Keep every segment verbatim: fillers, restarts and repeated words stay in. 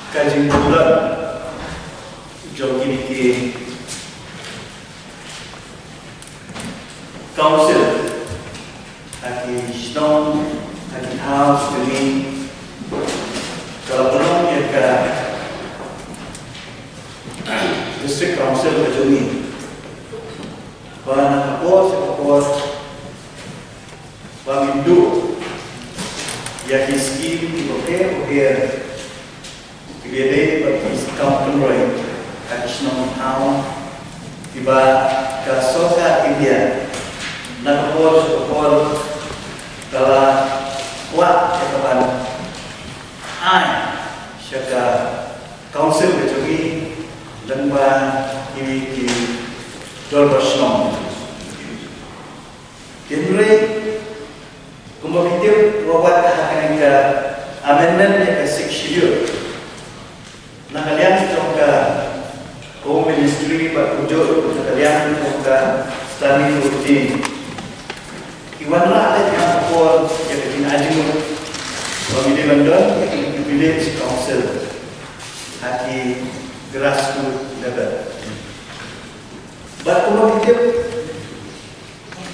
Ka jingdon jong kine ki council ha ki shnong, ha ki thaw jong ngi, ka la pynlong ïa ka District Council ka jong ngi ba na ka por sha ka por ba ngin duh ïa ki skim kiba pher ba pher kiba ïadei bad ki kam pynroi ha ki shnong ki thaw kiba ka sorkar India na ka por sha ka por ka la kwah ïa ka ban ai sha ka council ka jong ngi lyngba kiwei ki dorbar shnong. Hynrei kumba phi tip, wat ha kane ka amendment ïa ka Sixth Schedule, na ka liang jong ka Home Ministry bad kumjuh na ka liang jong ka Standing Committee, ki wanrah leh ha ka por ïa ka jingjngoh ba ngi dei ban don ïa ki village council ha ki grassroots level. Bad kumba phi tip,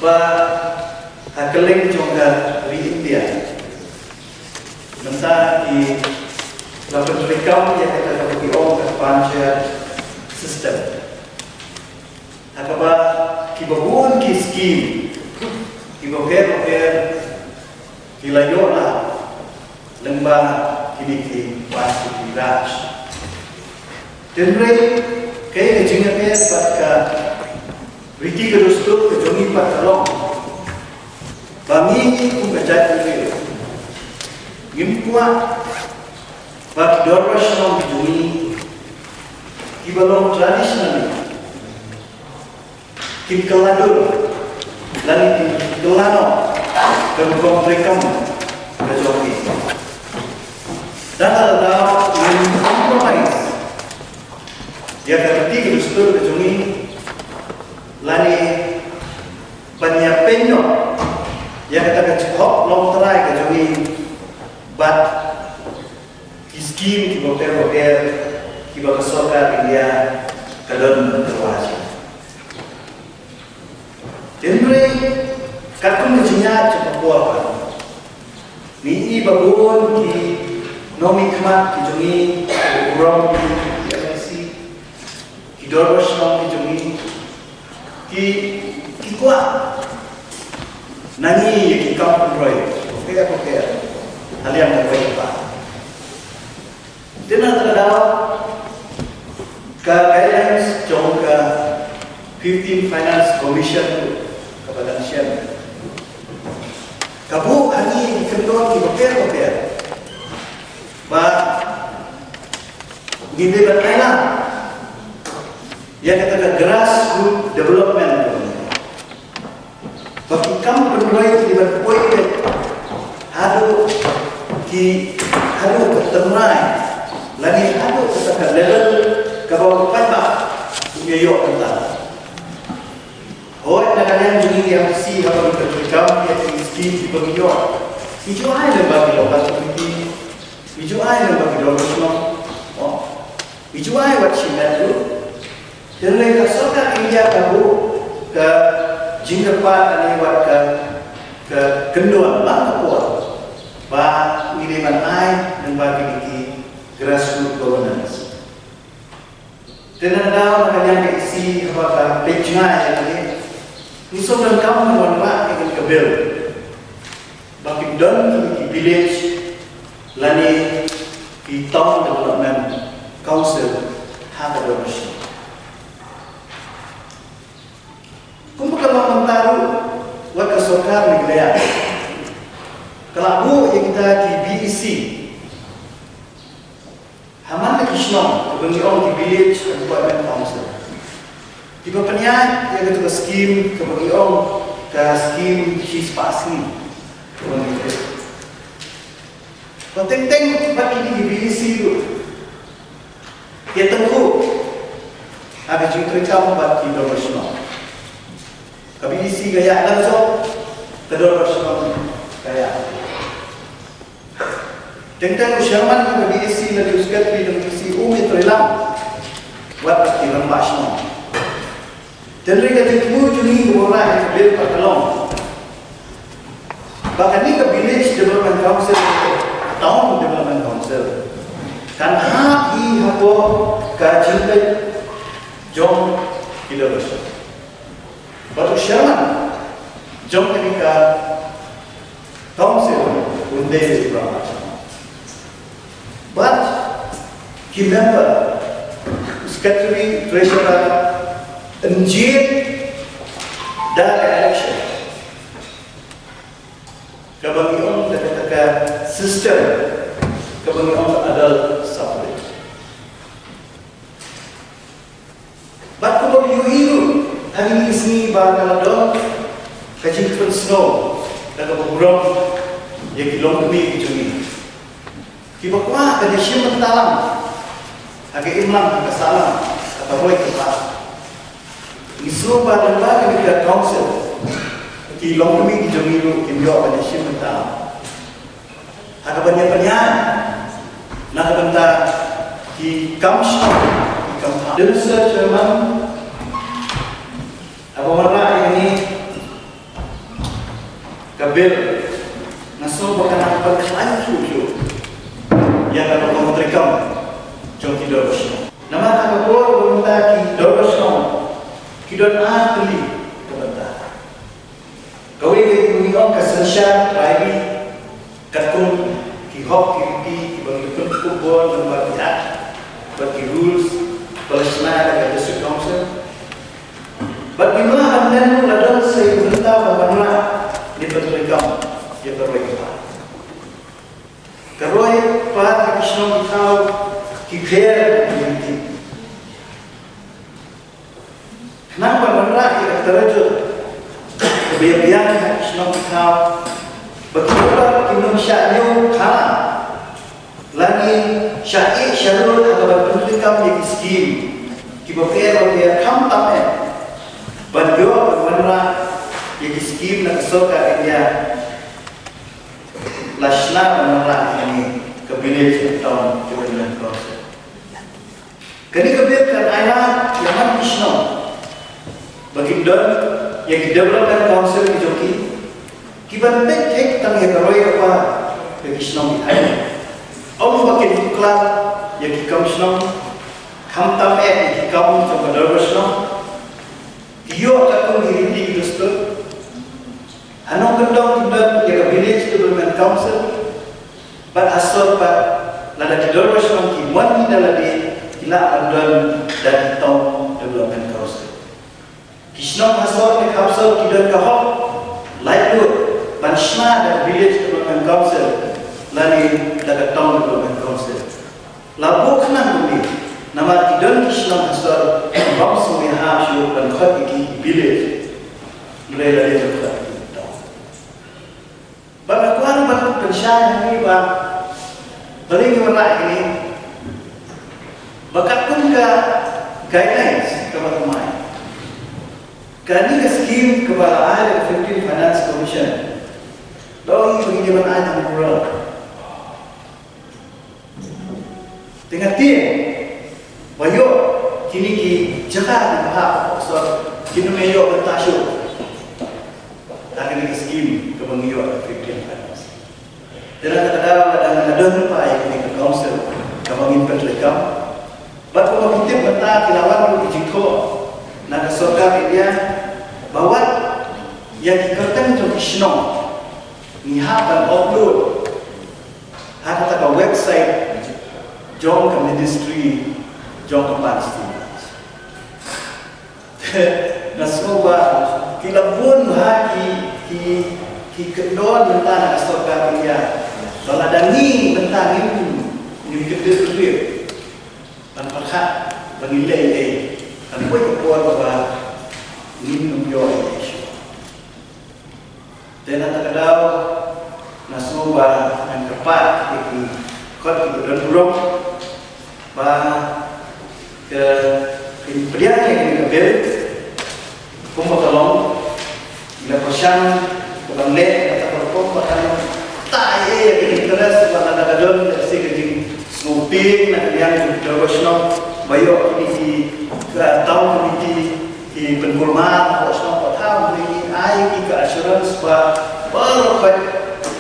ba ha kylleng jong ka ri India mynta ki la pyntreikam ïa kata kaba ki ong ka panchayat system, ha kaba kiba bun ki skim kiba pher ba pher ki la ïoh la lyngba kine ki Panchayati Raj. Hynrei kaei ka jingïapher bad ka riti ka dustur ka jong ngi pat ka long ba ngi kum ka jaitbynriew ngim kwah ba ki dorbar shnong ki jong ngi kiba long traditionally kin kylla dur lane kin kylla noh ka rukom treikam ka jong ngi. Da kata ka daw ngin compromise ïa ka riti ka dustur ka jong ngi lane ban ïapeiñ noh ïa kata ka jingkhop longtrai ka jong ngi bad ki skim kiba pher ba pher kiba ka sorkar India ka don ban pynlong. Hynrei katkum ka jingïaid jong ka por pat ngi i ba bun ki nongmihkhmat ki jong ngi, ki burom ki M L C, ki dorbar shnong ki jong ngi, ki ki kwah na ngi ïa ki kam pynroi pher pher ha liang ka roi ka par. Te na kata ka daw ka guidelines jong ka Fifteenth Finance Commission kaba dang shem ka buh ha ngi ki kyndon kiba pher ba pher ba ngi dei ban ai lang ïa kata ka grassroots development. Ba ki kam pynroi ki ban poi beit haduh ki, haduh ka tynrai lane haduh kata ka level kaba u paidbah u ïoh mynta. Hooid, na ka liang jong ngi ki M L C haba ngi pyntrei kam ïa ki skim kiba ngi ïoh, ngi ju ai lyngba ki local committee, ngi ju ai lyngba ki dorbar shnong. Ngi ju ai wat shimet ruh. Hynrei ka sorkar India ka buh ka jingkyrpad lane wat ka, ka kyndon lang ka por ba ngi dei ban ai lyngba kine ki grassroots governance. Te na ka daw na ka liang ka E C haba ka peit jngai ïa kane, ngi sngewthuh kam ngi wanrah ïa kane ka bill ba kin don ki, ki village lane ki town development council ha ka dorbar shnong. Kumba ka long mynta ruh, wat ka sorkar Meghalaya ka la buh ïa kita ki V E C ha man la ki shnong kaba ngi ong ki Village Development Council, kiba pynïaid ïa kata ka skim kaba ngi ong ka skim shispah sngi kaba ngi ong. Ba teng teng bad kine ki V E C ruh ki ïatyngkhuh ha ka jingtrei kam bad ki dorbar shnong. Ka V E C ka ïaid lang shuh, ka dorbar shnong ka ïaid. Teng teng u chairman jong ka B A C lane u secretary jong ka B A C um trei lang. Wat ki rangbah shnong. Hynrei ka jingthmu jong ngi ka wanrah ïa ka bill pat ka long ba kane ka Village Development Council, Town Development Council, kan hap hi hapoh ka jingpeit jong ki Dorbar Shnong. Bad u chairman jong kane ka council un dei u rangbah shnong. Bad ki member, secretary, treasurer, yn jied da ka election. Kaba ngi ong da kata ka system kaba ngi ong ka adult suffrage. Bad kumba phi ïohi ruh ha kine ki sngi ba ka la don ka jingpynsngew da kaba burom ïa ki longkmie ki jong ngi kiba kwah ban ïashim bynta lang ha ka imlang, ha ka sahlang, ha ka roi ka par. Ngi sngew ba lyngba kane ka council ki longkmie ki jong ngi ruh kin ïoh ban ïashim bynta lang ha kaba ïa pynïaid na ka bynta ki kam shnong, ki kam thaw. Dei, Mister Chairman, haba wanrah ïa kane ka bill, nga sngew ba ka nang pynkhlaiñ shuh shuh ïa ka rukom treikam jong ki Dorbar Shnong. Namar ha ka por ba mynta ki Dorbar Shnong ki don ar tylli ka bynta. Kawei ka, ngi ong ka synshar primary, katkum ki hok ki riti kiba ngi pynkup bor lyngba ki act bad ki rules ba la shna da ka District Council. Bad ngi mlien ban ong la don sa ïa ka bynta ba wanrah ne pyntreikam ïa ka roi ka par. Ka roi ka par ha ki shnong ki thaw ki pher ki riti. Khnang ban wanrah ïa ka tarajut kaba ïabiang ha ki shnong ki thaw ba ki dorbar kin ym shah ñiew khala lane shah ïeh sha rud ha kaba pyntreikam ïa ki skim kiba pher ba pher, khamtam eh ban ïoh ban wanrah ïa ki skim na ka sorkar India. La shna ban wanrah ïa kane ka Village and Town Development Council. Kane ka bill kan ai lad ïa man ki shnong ba kin don ïa ki Development Council ki jong ki, ki ban peit thik tang ïa ka roi ka par ïa ki shnong ki thaw. Ym ba kin puklat ïa ki kam shnong, khamtam eh ïa ki kam jong ka Dorbar Shnong. Ki ïoh katkum ki riti ki dustur. Ha nongkyndong kin don ïa ka Village Development Council. Bad ha sor pat, lada ki Dorbar Shnong ki mon hi da lade, ki lah ban don da ki Town Development Council. Ki shnong ha sor ne kham sor ki don ka hok laitluid ban shna da ka Village Development Council lane da ka Town Development Council. La buh khnang kumne namar ki don ki shnong ha sor bym sngewbha shuh ban khot ïa ki village, hynrei lade ban khot ïa ki town. Bad nga kwah ban pynshai hangne ba balei ngi wanrah kine, ba katkum ka guidelines kaba thymmai, kane ka scheme kaba la ai da ka fifteenth Finance Commission, la ong ba ngi dei ban ai tang rural. Te nga tieng ba ïoh kine ki jaka kiba hap hapoh sor kin ym ïoh bynta shuh ha kane ka scheme kaba ngi ïoh da ka fifteenth Finance. Te lada ka daw lada nga don pat ïa kane ka council kaba ngin pyntreikam, bad kumba phi tip mynta ki la wan ruh ki jingthoh na ka sorkar India ba wat ïa ki kyrteng jong ki shnong ngi hap ban upload ha kata ka website jong ka Ministry jong ka Pan State. Nga sngew ba ki la bun bha ki, ki, ki kyndon mynta na ka sorkar India ba lada ngi mynta ngim, ngim kyndit rip ban pyrkhat ba ngin leh ei ei, kan poi ka por ba ngin ym ïoh ei ei shuh. Te na kata ka daw nga sngew ba ngan kyrpad ïa ki khot kiba don burom ba kin pdiang ïa kane ka bill kumba ka long. Ngi la pyrshang ban leh kata ka rukom ba kan ktah ei ei ïa ka interest Ba lada ka don lehse ka jingsngewthuh na ka liang jong ki dorbar shnong ba ïoh kine ki, uh, town committee ki pynkulmar hapoh shnong hapoh town, ngi ai ki ka assurance ba baroh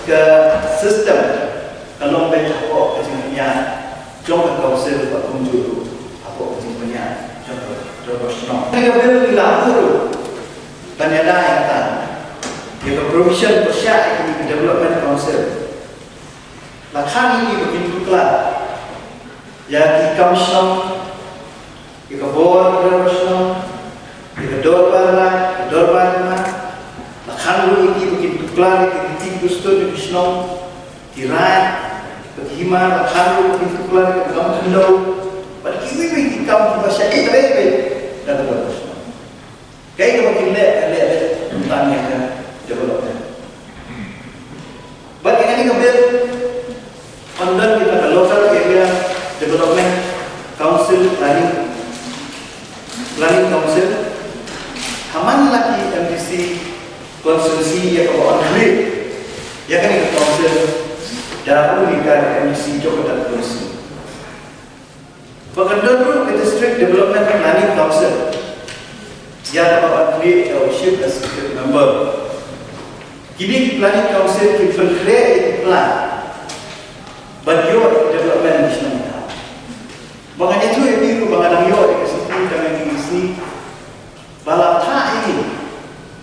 ka system ka long beit hapoh ka jingïaid jong ka council bad kumjuh ruh hapoh ka jingpynïaid jong ka dorbar shnong. Kane ka bill ngi la buh ruh ban ïada ïa kata, ïa ka provision pyrshah ïa kine ki development council. La khang ïa ki ba kin tuklar ïa ki kam shnong, ïa ka bor ka dorbar shnong, ïa ka dorbar lad, ka dorbar hima. La khang ruh ïa ki ba kin tuklar ïa ki riti ki dustur jong ki shnong, ki raid bad ki hima. La khang ruh ba kin tuklar ïa ka kam khyndew bad kiwei kiwei ki kam kiba shah ïatrei beit da ka dorbar shnong. Kaei kaba kin leh, leh, leh tang ïa ka development. Bad ïa kane ka bill yn don kita ka Local Area Development Council, Planning, Planning Council. Ha man la ki M D C constituency ïa kaba yn create ïa kane ka council da u ïa ka M D C jong kata ka constituency. Ba kan don ruh ka District Development Planning Council ïa kaba ban create ïa u Chief Executive Member. Kine ki Planning Council kin pynkhreh ïa ki plan ban ïoh ïa ki development ki shnong ki thaw. Ba ngan ïathuh ïa phi ruh ba nga dang ïoh ïa ka siti tang ïa kine ki sngi ba la thah ïa ngi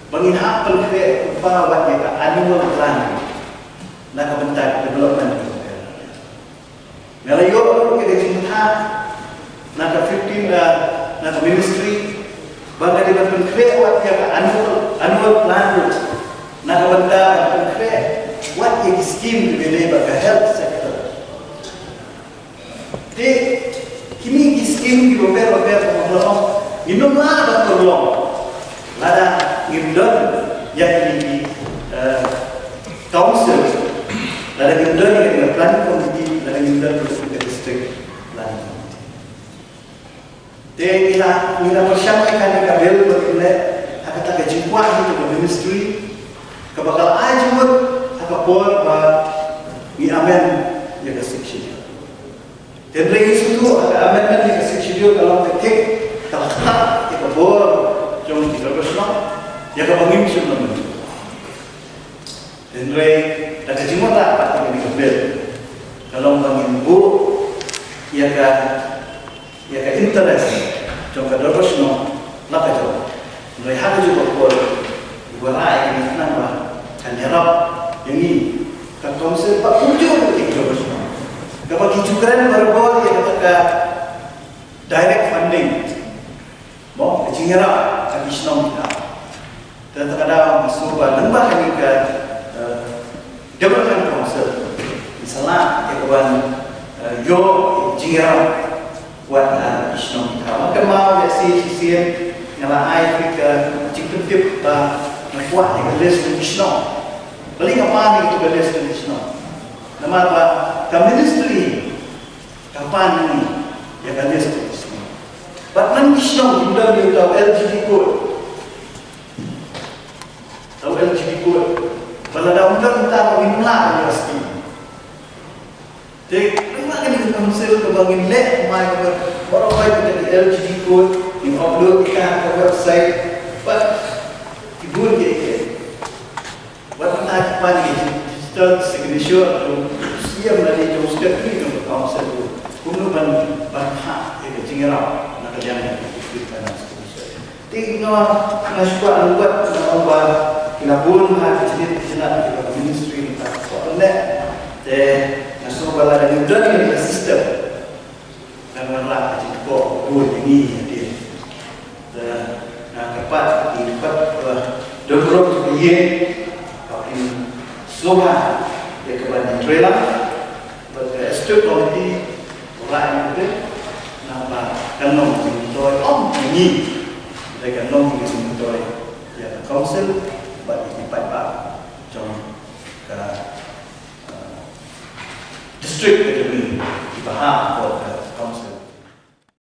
ba ngin hap pynkhreh kumba wat ïa ka annual plan na ka bynta ka development. Nga la ïoh ruh ïa ka jingthoh na ka fifteen, na, na ka ministry ba ka dei ban pynkhreh wat ïa ka annual, annual plan ruh na ka bynta ban pynkhreh wat ïa ki scheme kiba ïadei bad ka health sector. Te kine ki scheme kiba bapher bapher ba nga la ong ngin ym lah ban pynlong lada ngim don ïa kine ki, eh, council, lada ngim don ïa ka planning committee, lada ngim don ïa ka district planning committee. Te ngi la, ngi la pyrshang ïa kane ka bill ba kin leh ha kata ka jingkwah jong ka ministry kaba ka la ai jingmut ha ka por ba ngi amend ïa ka Sixth Schedule. Hynrei ngi sngewthuh ha ka amendment ïa ka Sixth Schedule ka long ka thik, ka la ktah ïa ka bor jong ki dorbar shnong ïa kaba ngim shym la mynjur. Hynrei da ka jingwanrah pat ïa kane ka bill ka long ba ngin buh ïa ka, ïa ka interest jong ka dorbar shnong la ka jong. Hynrei ha kajuh ka por, uba rai ïa kane khnang ba kan ïarap ïa ngi ka council bad kumjuh ruh ïa ki dorbar shnong kaba ki ju kren barabor ïa kata ka direct funding. Mo, ka jingïarap ha ki shnong ki thaw. Te kata ka daw nga sngew ba lyngba kane ka, eh, Development Council, ngi sa lah ïa ka ban, eh, ïoh jingïarap wat ha ki shnong ki thaw. Nga kynmaw ïa shisien shisien nga la ai ïa ka jingpyntip ba nga kwah ïa ka list jong ki shnong. Balei nga pan ïa ka list jong ki shnong? Namar ba ka ministry ka pan ïa ka list jong ki shnong. Bad man ki shnong kim don ïa uta u L G D code. Uta u L G D code. Ba lada ym don uta ngim lah ban ïoh skim. Te, kane ka council kaba ngin leh mai kaba baroh bai kita ki L G D code, ngin upload ïa ka ha ka website. Bad ki bun kiei kiei. Wat mynta ki pan ïa ki digital signature jong u Siem lane jong u secretary jong ka council ruh. Kumno ban, ban phah ïa ka jingïarap na ka liang jong ka digital signature. Te nga, nga shu kwah lyndet nga ong ba ki la bun ha ki jingit ki jingat kiba ka ministry ka kwah leh. Te nga sngew ba lada ngim don ïa ka system. Kan wanrah ka jingkyrkhu ïa ngi hadien. Te nga kyrpad ïa ki dkhot ba don burom jong ka ïing ba kin sngewbha ïa ka ban ïatrei lang bad ka executive committee ba la ïa ka bit. Namar kan long ka jingmyntoi ym ïa ngi, hynrei kan long ka jingmyntoi ïa ka council bad ïa ki paidbah jong ka, uh, district ka jong ngi kiba ha ka council.